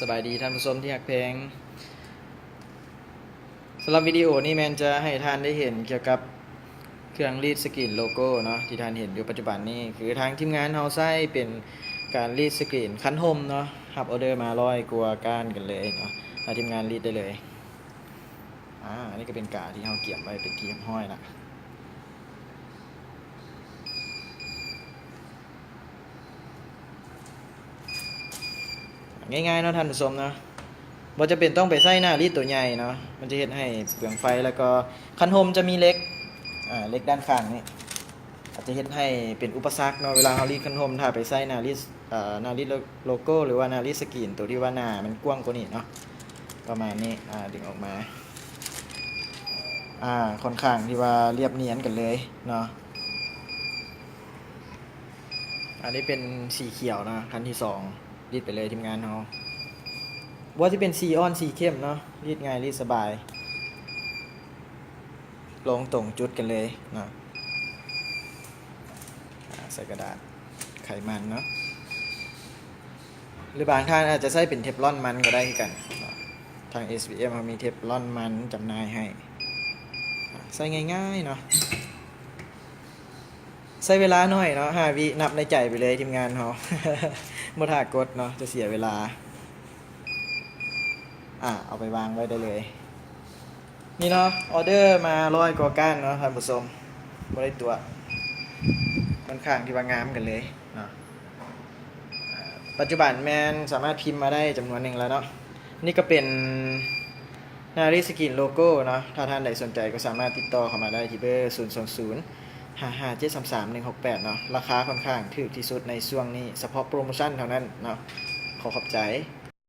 ສະບາຍດີທ່ານຜູ້ຊົມທີ່ຮັກແພງ. ສຳລັບວິດີໂອນີ້ແມ່ນຈະໃຫ້ທ່ານໄດ້ເຫັນກ່ຽວກັບເຄື່ອງລີດສະກຣີນໂລໂກ້ເນາະ ທີ່ທ່ານເຫັນຢູ່ປັດຈຸບັນນີ້ ຄືທາງທີມງານເຮົາໃຊ້ເປັນການລີດສະກຣີນຄັນຮົ່ມເນາະ. ຮັບອໍເດີມາຮ້ອຍກວ່າກ້ານກັນເລີຍເນາະ ໃຫ້ທີມງານລີດໄດ້ເລີຍ. ອາ ອັນນີ້ກໍເປັນກາທີ່ເຮົາກຽມໄວ້ເປັນທີ່ຮຽບຮ້ອຍລະ. ງ່າຍໆເນາະທ່ານຜູ້ຊົມເນາະ ບໍ່ຈຳເປັນຕ້ອງໄປໃຊ້ໜ້າລີດໂຕໃຫຍ່ເນາະ ມັນຈະເຮັດໃຫ້ເປືອງໄຟ. ແລ້ວກໍຄັນຮົ່ມຈະມີເຫຼັກ ອາ ເຫຼັກດ້ານຂ້າງນີ້ ອາດຈະເຮັດໃຫ້ເປັນອຸປະສັກເນາະ ເວລາເຮົາລີດຄັນຮົ່ມ ຖ້າໄປໃຊ້ໜ້າລີດ ເອີ ໜ້າລີດໂລໂກ້ ຫຼືວ່າໜ້າລີດສະກຣີນໂຕທີ່ວ່າໜ້າມັນກວ້າງກວ່ານີ້ເນາະ ປະມານນີ້. ອາ ດຶງອອກມາ ອາ ຂ້ອນຂ້າງທີ່ວ່າລຽບນຽນກັນເລີຍເນາະ. ອັນນີ້ເປັນສີຂຽວເນາະ ຄັນທີສອງ ລີດໄປເລີຍທີມງານເຮົາ. ບໍ່ວ່າຊິເປັນສີອ່ອນ ສີເຂັ້ມເນາະ ລີດງ່າຍ ລີດສະບາຍ ລົງຕົງຈຸດກັນເລີຍເນາະ. ອາ ໃສ່ກະດາດໄຂມັນເນາະ ຫຼືບາງທ່ານອາດຈະໃຊ້ເປັນເທັບລອນມັນກໍໄດ້ຄືກັນເນາະ. ທາງ ເອສວີເອັມ ເຮົາມີເທັບລອນມັນຈຳໜ່າຍໃຫ້. ອາ ໃຊ້ງ່າຍໆເນາະ ໃຊ້ເວລາໜ້ອຍເນາະ ຫ້າວິ ນັບໃນໃຈໄປເລີຍທີມງານເຮົາ ບໍ່ຖ້າກົດເນາະ ຈະເສຍເວລາ. ອາ ເອົາໄປວາງໄວ້ໄດ້ເລີຍ. ນີ້ເນາະ ອໍເດີມາຮ້ອຍກວ່າກ້ານເນາະທ່ານຜູ້ຊົມ ບໍ່ໄດ້ຕົວະ ຂ້ອນຂ້າງທີ່ວ່າງາມກັນເລີຍເນາະ. ປັດຈຸບັນແມ່ນສາມາດພິມມາໄດ້ຈຳນວນໜຶ່ງແລ້ວເນາະ. ນີ້ກໍເປັນໜ້າລີດສະກຣີນໂລໂກ້ເນາະ ຖ້າທ່ານໃດສົນໃຈກໍສາມາດຕິດຕໍ່ເຂົ້າມາໄດ້ທີ່ເບີ ສູນສອງສູນ ຫ້າຫ້າເຈັດສາມສາມໜຶ່ງຫົກແປດ ເນາະ. ລາຄາຂ້ອນຂ້າງຖືກທີ່ສຸດໃນຊ່ວງນີ້ ສະເພາະໂປຣໂມຊັນເທົ່ານັ້ນເນາະ. ຂໍຂອບໃຈ.